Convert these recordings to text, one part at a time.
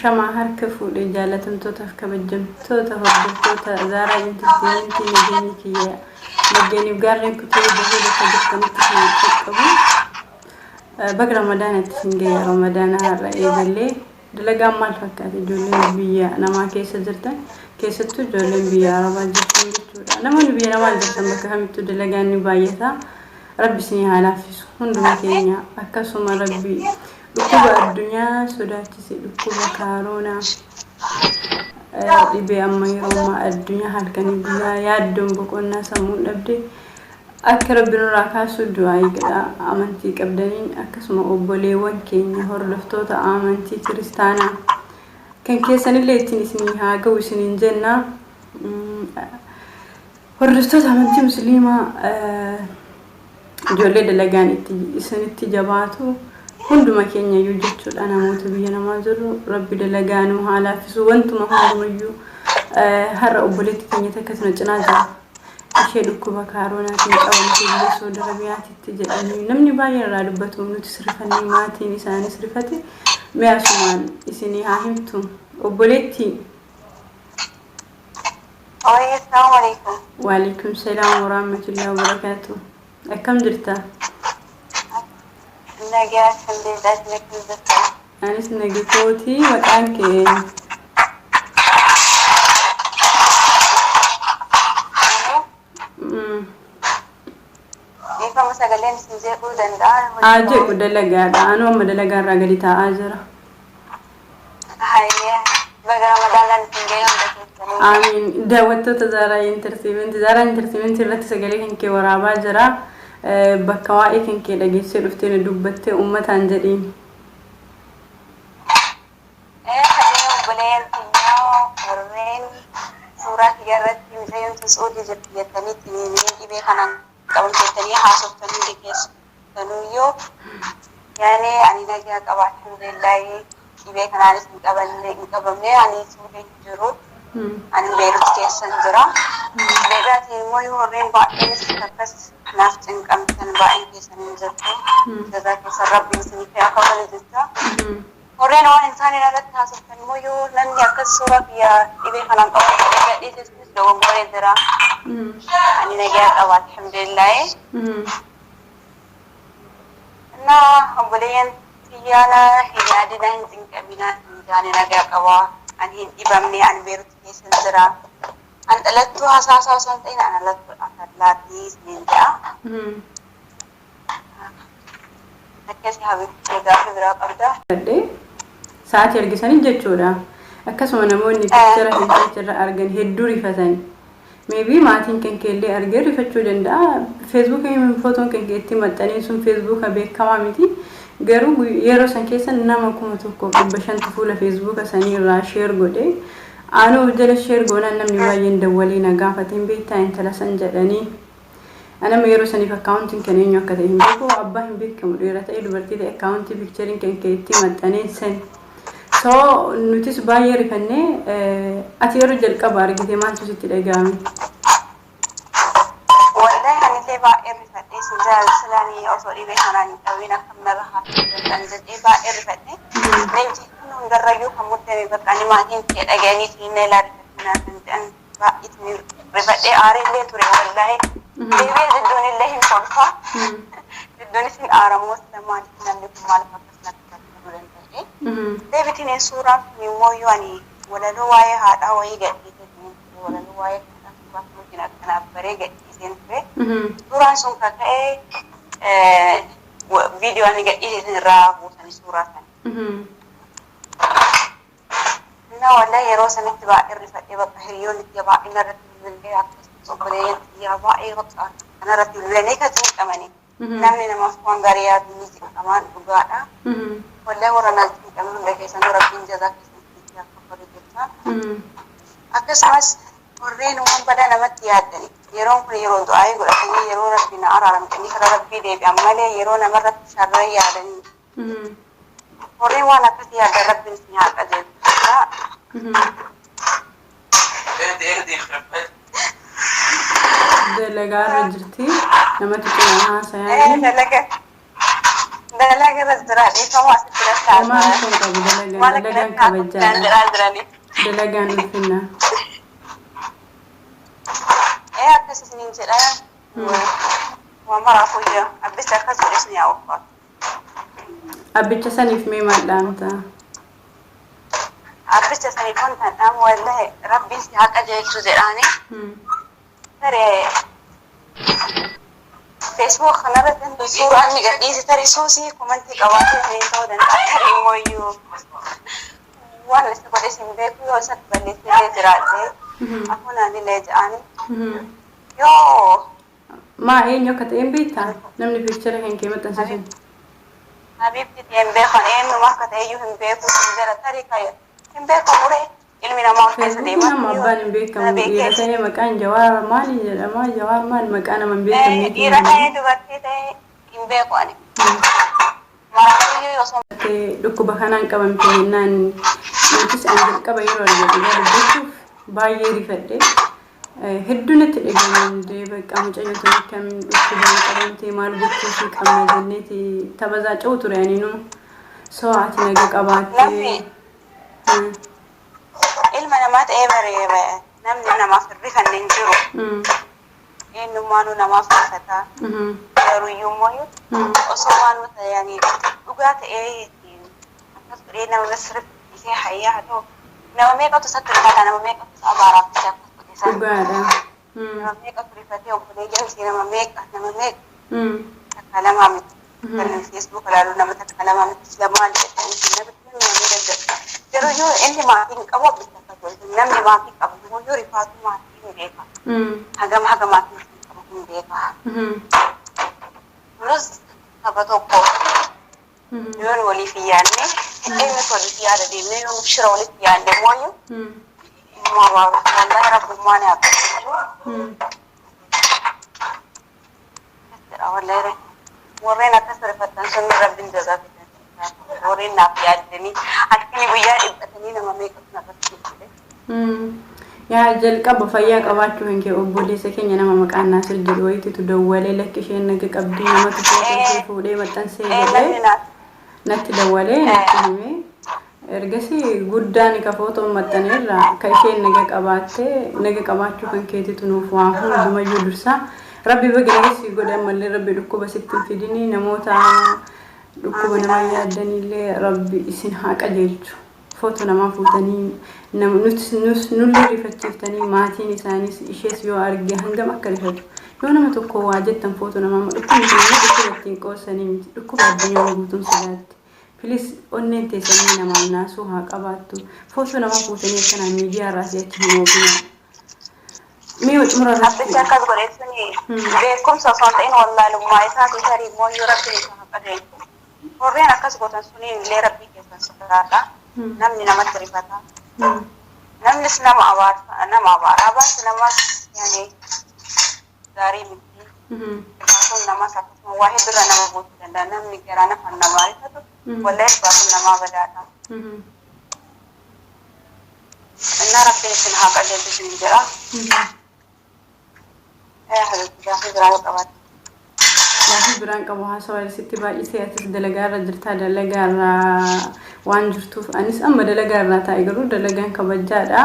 Ashamaa harka fuudhe jaalatamtootaaf kabajamtoota hordoftoota Zaaraa Intarteementii nageenyi kiyya laggeeniif gaarreen kutee bahee bakka jirtanitti isin qaqqabu. Baga Ramadaanatti isin ga'e. Ramadaana har'a eegallee dalagaan maal fakkaata ijoolleen biyya namaa keessa jirtan, keessattuu ijoolleen biyya Arabaa jirtan jechuudha. Namoonni biyya namaa jirtan bakka kamittuu dalagaan ni baay'ata. Rabbi isinii haa laaffisu hunduma keenya. Akkasuma Rabbi dhukkuba addunyaa sodaachise, dhukkuba kaaroonaa, dhibee amma yeroo ammaa addunyaa halkanii guyyaa yaaddoon boqonnaa sammuun dhabde akka Rabbi nurraa kaasu du'aayii godhaa amantii qabdaniin. Akkasuma obboleewwan keenya hordoftoota amantii kiristaanaa kan keessanillee ittiin isinii haa ga'u isiniin jenna. Hordoftoota amantii musliimaa, ijoollee dalagaan itti isinitti jabaatu, hunduma keenya iyyuu jechuudha, namoota biyya namaa jirru Rabbi dalagaa nu haa laaffisu wantuma hundumayyuu. Har'a obboleetti keenya takkatu na cinaa jira. Ishee dhukkuba kaaroonaatiin qabamtee biyya Saudi Arabiyaatitti jedhanii namni baay'een irraa dubbatu, nuti sirfannee maatiin isaanis rifate. Mee asumaan isinii haa himtu obboleettii. Oye, assalamu alaikum. Waalaikum salaam warahmatullahi wabarakaatu. Akkam jirta? Nagaa, alhamdulillah, isin akkam jirtan? Anis nagikooti. Maqaan kee eenyu? Dhiifama, sagaleen isin jeequu danda'a. Haa jeequ, dalagaadha. Anuu amma dalagaa irraa gadi taa'aa jira. Hayyee, baga Ramadaanaan isin ga'e hunda keessanii. Amiin. Daawwattoota Zaaraa Entertainment. Zaaraa Entertainment irratti sagalee kan kee waraabaa jira. Bakka waa'ee kan kee dhageessee dhuftee nu dubbattee uummataan jedhiin. Hayyee, obboleeyyan keenyaa warreen suuraa kiyya irratti mucayyoon tun Suudii jirti jettanii ittiin dhibee kanaan qabamteettanii haasoftan hundi keessanuyyuu, yaani ani nagaa qaba, alhamdulillahi. Dhibee kanaanis hin qabanne, hin qabamne. Ani Suudii hin jiru, ani Beerut keessan jira. Beeraatiin immoo warreen baay'eenis akkas naaf cinqamtan baay'een keessan hin jirtu. Jazaa keessan Rabbiin isiniif haa kafalu jecha. Warreen waan hin taane irratti haasoftan immoo, yoo namni akkas suuraa kiyya dhibee kanaan qabu gadhiise sunis dogoggoree jira. Ani nagaa qaba, alhamdulillahi. Innaa obboleeyyan kiyyaana hin yaadina, hin cinqamina, ani nagaa qaba. Ani hin dhibamne, ani Beerut keessan jira. Ani dhalattuu hasaasaa osoo hin ta'in, ani dhalattuu afallaatii isiniin jedha. Akkasii habibti, gaaffii biraa qabdaa? Sa'aatii argisanii jechuudha. Akkasuma namoonni picture kan kee irra argan hedduu rifatan. Maybe maatiin kan keellee argee rifachuu danda'a. Feesbuukiin footoon kan keetti maxxaneen sun feesbuuka beekamaa miti. Garuu yeroo san keessa nama 1500tu fuula feesbuuka sanii irraa share godhe. Anuu jala share goonaan namni baay'een dawwalee na gaafateen, beektaa intala san jedhanii. Anama yeroo saniif akkaawuntiin kan eenyu akka ta'e hin beeku. Abbaa hin beekamu, dhiira ta'e dubartii ta'e, akkaawuntii pictureiin kan keetti maxxaneen san. So nutis baay'ee rifannee. Ati yeroo jalqaba argite maaltu sitti dhaga'ame? Wallahi anillee baay'ee rifadhee sin jaallatanii osoo dhibee kanaan hin qabin akkam narra haasa'uu danda'an jedhee baay'ee rifadhee. Leenji kun hundarrayyuu kan muddame bakka ani maatiin kee dhaga'anii siin na ilaalfatinaa kan jedhan baay'ee rifadhee aareellee ture wallahi. Deebi'ee jidduun illee hin kolfa. Jidduunis hin aaramoo, sila maaliif namni kun maaliif akkas natti fakkaatuu danda'e. Deebitiin suuraan kun immoo yoo ani walaloo waa'ee haadhaa wayii gadhiisee ture, walaloo waa'ee haadhaa suuraa kun wajjin akkanaaf baree gadhiiseen ture. Suuraan sun kan ka'e viidiyoo ani gadhiise san irraa buusanii suuraa sana. Innaa wallahi yeroo sanitti baay'ee rifadhee, bakka hiriyoonni kiyya baay'een irratti bilbilee, akkasumas obboleeyyan kiyya baay'ee bakka kanarratti bilbilanii kan cinqamanii. Namni namaaf waan gaarii yaadu ni cinqamaan, dhugaadha. Wallahi warra naa cinqame hunda keessanuu Rabbiin jazaa keessan isiniif haa kaffalu jecha. Akkasumas warreen waan badaa namatti yaaddani, yeroon kun yeroo du'aayii godhatanii, yeroo Rabbi na araaram jedhanii karaa Rabbii deebi'an malee yeroo namarratti sharree yaadanii. Warreen waan akkasii yaaddan Rabbiin isin haa qajeelchu jecha. اهدي اهدي يخرب بيتك. Dalagaa irra jirti. Namatti cinaa haasayaa. Dalaga. Dalagaa irra jira dhiifama asitti Homaa lakkaa'ata. rakkoon qabu dalagaan Waan dalagaan akkanatti haasofnaan kabajaadha. jedhaa jiranii. Dalagaan ulfinna. Ee akkas isiniin jedha. Waan maraafuu jira. Abbichi akkas godhe isin yaa ulfaatu. Abbicha saniif mee maal dhaamta? Abbicha saniif wanta dhaamu wallahi rabbiin si haa qajeelchu jedhaanii. Taree Facebook kanarratti suuraa inni gadhiise tarii suusii komantii qabaatee ni ta'uu danda'a. Tarii immoo iyyuu waan isa godhe hin beeku yoo isatti balleessee jiraate afuunaan illee jedhaanii yoo Maa eenyu akka ta'e hin beektaa? Namni picture kan kee maxxanse sun. Habibti hin beekan eenyuma akka ta'e iyyuu hin beeku hin jira tarii kaya hin beekamu ree ilmi namaa ol keessa Feesbuukii deemaa nama abbaan hin beekamu. Dhiira ta'ee maqaan Jawaar maali jedhama? Jawaar maal maqaa nama hin beekamneeti Dhiira ta'ee jedhama. dubartii ta'ee hin beeku ani. Maraayyuu osoo Dhukkuba kanaan qabamte jennaan nutis ani jalqaba yeroo arge dhugaa dubbachuuf baay'ee rifadhe. Hedduu natti dhagahame bakka mucayyoo tun akkam dhukkubaan qabamte maal gochuufii qabna jenneeti tabazaa ce'u ture aninuu. So ati naga qabaattee. Namni ilma namaa ta'ee bare namni namaaf hin rifanne hin jiru. Eenyummaanuu namaaf rifataa. Garuuyyuu immoo osoo waan ta'anii dhugaa ta'ee akkas godhee nama misirriffisee hayyaa haa ta'u nama meeqatu isatti rifata nama meeqatu isa abaaraaf jecha akkas godhe sana. Dhugaadha. Nama meeqatu rifatee obboleeyyan ishee nama meeqa nama meeqa takka lamaa miti. Kan Facebook ilaalu nama takka lamaa miti lamaan jedhanii namatti nama daddabu. Garuu yoo inni maatii hin qabu abbicha akkas godhe namni maatii qabu immoo yoo rifaatu maatii hin beeka. Hagam haga maatii hin qabu hin beeka. Nus saba tokko yoon waliif hin yaadne eenyutu waliif yaada deemnee yoon shira walitti yaadne mooyyuu wallahi rabbummaan haa qajeelchu. Wallahi warreen akkas rifattan sun rabbiin jazaa fidan. Warreen naaf yaaddanii halkanii guyyaa dhiphatanii nama meeqatu narratti hojjete. Yaa jalqaba fayyaa qabaachuu kan kee obboleessa keenya nama maqaan Naasir jedhu wayititu dawwalee lakki isheen naga qabdii namatu footoo ishee fuudhee maxxansee Namni jedhee naaf natti dawwalee natti himee ergasii guddaan ka footoon maxxaneerra ka isheen naga qabaattee naga qabaachuu kan keetitu nuuf waa hundumayyuu dursa rabbi baga naga si godhe ammallee rabbi dhukkuba sitti hin fidini namoota dhukkuba namaa yaaddanillee rabbi isin haa qajeelchu. Footoo namaa fuutanii nullee rifachiiftanii maatiin isaaniis ishees yoo arge hangam akka rifatu yoo nama tokko waa jettan footoo namaa dhukkubni kun immoo dhukkuba ittiin qoosanii miti dhukkuba addunyaan guutuun sodaatti. Please onneen teessanii namaaf naasuu haa qabaattu. Footoo namaa fuutanii akkanaa miidiyaa irraa si'achi hin oofinaa. Mee xumura Abbichi irratti. Akkas godhe suni beekumsa osoo hin ta'in wallaalummaa isaati tarii immoo yoo rabbiin isa haa qajeelchu. Warreen akkas gootan suniin illee rabbii keessan sodaadha. Namni namatti rifata. Namnis nama abaarsa nama abaara. Abaarsi namaas yaani gaarii miti. Rifaatuun namaas akkasuma waa hedduurra nama buusuu danda'a. Namni garaa nafaan namaa rifatu wallahi rifaatuun namaa badaadha. Innaa rabbiin isin haa qajeelchu isin jedha. Habiibti gaafii biraa yoo qabaatte. Gaafii biraan qabu haasawaa sitti baay'isee atis dalagaa irra jirtaa dalagaa irra waan jirtuuf anis amma dalagaa irraa taa'e garuu dalagaan kabajaadha.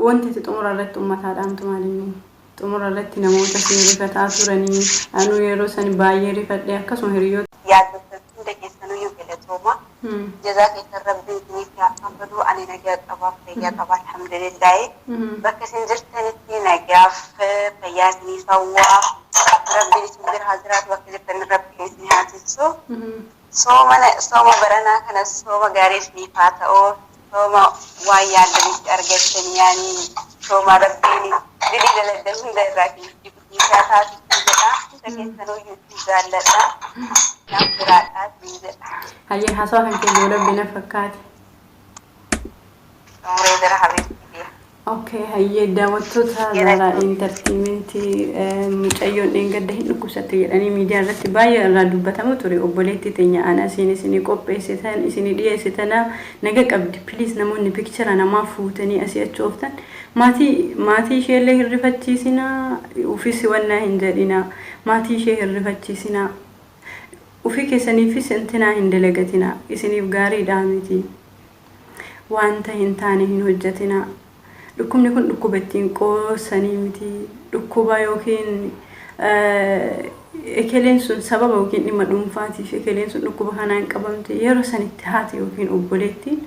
Wanti ati xumura irratti uummataa dhaamtu maalinni? Xumura irratti namoota si rifataa turanii anuu yeroo sani baay'ee rifadhe akkasuma hiriyoota. Yaaddoftan hunda keessanuyyuu galatooma. Jazaa keessan rabbiin isiniif haa kaffalu. Ani nagaa qabaaf fayyaa qaba alhamdulillaahi. Bakka isin jirtanitti nagaaf fayyaa isiniif hawwaa. Rabbiin isin bira haa jiraatu bakka jirtan rabbiin isin haa tiksu. Soomana sooma baranaa kana sooma gaarii isiniif haa ta'u. Sooma waan yaaddanitti argattan yaani sooma rabbiin dilii dalagdan hunda irraa isiniif dhiqu haa taasisu jedha. Hunda keessanuyyuu isin jaalladha. Naaf jiraadhaa isin jedha. Hayyee haasawaa kan kee goolabbi na fakkaate. Umree jira habiibti. Okay, hayyee daawwattoota Zaaraa Entertainmentii mucayyoon dheengadda hin dhukkubsatte jedhanii miidiyaa irratti baay'ee irraa dubbatamu ture. Obboleettii teenya ana isin isinii qopheessitan isinii dhiyeessitana naga qabdi. Please namoonni picture namaa fuutanii asii achi ooftan maatii maatii isheellee hin rifachiisinaa ofiis wannaa hin jedhinaa maatii ishee hin rifachiisinaa. Ufii keessaniifis intinaa hin dalagatinaa. Isiniif gaariidhaa miti. Wanta hin taane hin hojjetinaa. Dhukkubni kun dhukkuba ittiin qoosanii miti. Dhukkuba yookiin ekeleen sun sababa yookiin dhimma dhuunfaatiif ekeleen sun dhukkuba kanaan qabamte, yeroo sanitti haati yookiin obboleettiin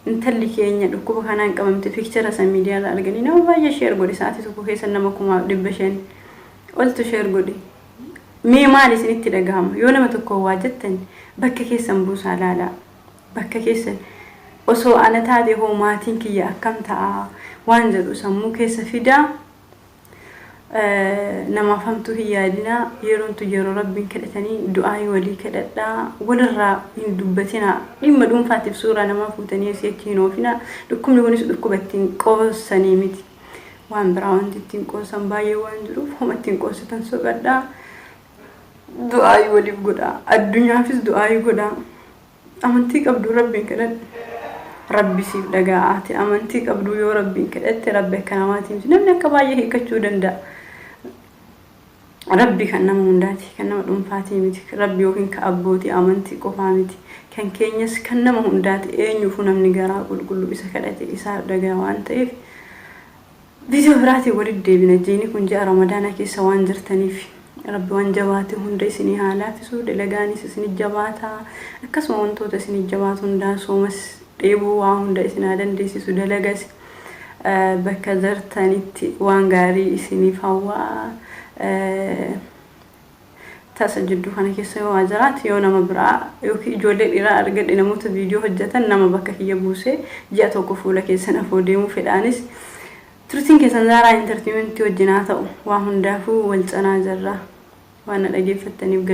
intalli keenya dhukkuba kanaan qabamte picture san miidiyaarra arganii nama baay'ee share godhe. Sa'aatii tokko keessa nama 5,500 oltu share godhe. Mee maal isinitti dhagahama yoo nama tokko waa jettan? Bakka keessan buusaa laalaa. Bakka keessan osoo ana taate hoo, maatiin kiyya akkam ta'a waan jedhu sammuu keessa fidaa. Namaaf hamtuu hin yaadinaa. Yeroon tun yeroo Rabbiin kadhatanii du'aa walii kadhadhaa. Walirraa hin dubbatinaa. Dhimma dhuunfaatiif suuraa namaa fuutanii asii achi hin oofinaa. Dhukkubni kunis dhukkuba ittiin qoosanii miti. Waan biraa wanti ittiin qoosan baay'ee waan jiruuf, homa ittiin qoosatan soqadhaa. Du'aa waliif godhaa. Addunyaafis du'aa godhaa. Amantii qabdu Rabbiin kadhadhu. Rabbi siif dhaga'aati. Amantii qabdu yoo Rabbiin kadhatte, Rabbi akka namaatiin namni akka baay'ee hiikkachuu danda'a. Rabbi kan nama hundaati, kan nama dhuunfaatii miti. Rabbi yookiin kan abbootii amantii qofaa miti. Kan keenyas kan nama hundaati. Eenyuufuu namni garaa qulqulluu isa kadhate isaaf dhaga'a waan ta'eef. Viidiyoo biraatiin walitti deebina. Jiini kun ji'a Ramadaanaa keessa waan jirtaniif, Rabbi waan jabaate hunda isinii haa laaffisu. Dalagaanis isinii jabaataa. Akkasuma wantoota isinii jabaatu hundaa, soomas, dheebuu, waa hunda isin haa dandeessisu. Dalagas bakka jirtanitti waan gaarii isiniif hawwaa. Tasa jidduu kana keessa yoo waa jiraate, yoo nama biraa yookiin ijoollee dhiiraa argadhe, namoota viidiyoo hojjetan, nama bakka kiyya buusee ji'a tokko fuula keessan afoo deemuu fedhaanis, turtiin keessan Zaaraa Entertainmentii wajjin haa ta'u. Waa hundaafuu wal canaa jirra. Waan na dhageeffattaniif.